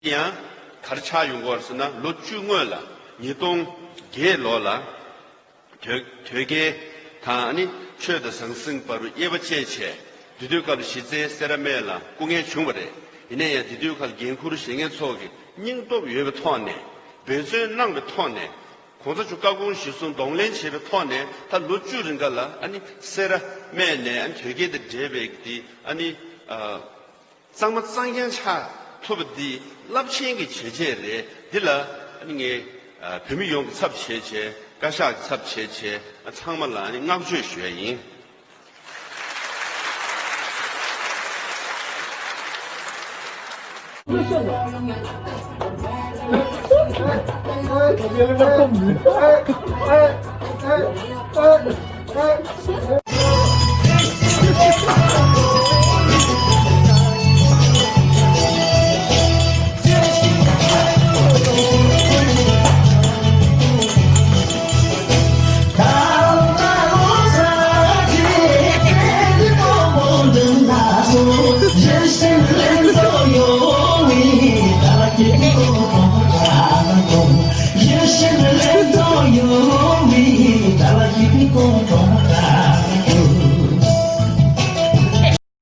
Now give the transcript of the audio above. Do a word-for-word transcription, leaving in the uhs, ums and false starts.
ཡང་ག་རེ་ཆགས་ཡོང་གི་ཡོད་རེད་ཟེར་ན། ལོ་བཅུ་སྔོན་ལ་ཉིས་སྟོང་བརྒྱད་ལོ་ལ་དོལ་དོལ་རྒྱལ་དང་ཨ་ནི་ཆོས་དང་ཟང་ཟིང་བར་དུ་དབྱེ་བ་བཅད་བྱས། དེ་དུས་སྐབས་ལ་གཞི་རྩའི་སེ་ར་སྨད་ལ་སྐུ་ངལ་བྱུང་བ་རེད། ཡིན་ན་ཡང་དེ་དུས་ཁ་ལ་འགན་འཁུར་བཞེས་མཁན་ཚོ་གིས་སྙིང་སྟོབས་ཡོད་པའི་ཐོག་ནས། འབད་བརྩོན་གནང་བའི་ཐོག་ནས། གོང་ས་མཆོག་བཀའ་དགོངས་གཞིར་བཟུང་གདོང་ལེན་བྱས་པའི་ཐོག་ནས། ད་ལོ་བཅུ་རིང་ག་ལ་ཨ་ནི་སེ་ར་སྨད་ནས་ཨ་ནི་དོལ་རྒྱལ་དང་འབྲེལ་བའི་དེ་ཨ་ནི་ཨ་གཙང་མ་གཙང་རྐྱང་ཆགས་ཐུབ་པ་འདི་རླབས་ཆེན་གྱི་བྱས་རྗེས་རེད། འདི་ལ་ཨ་ནི་ངས་ཨ་བོད་མི་ཡོངས་ཀྱི་ཚབ་བྱས་བྱས། བཀའ་ཤག་གི་ཚབ་བྱས་བྱས། ཨ་ཚང་མ་ལ་ཨ་ནི་བསྔགས་བརྗོད་ཞུ་ཡ་ཡིན།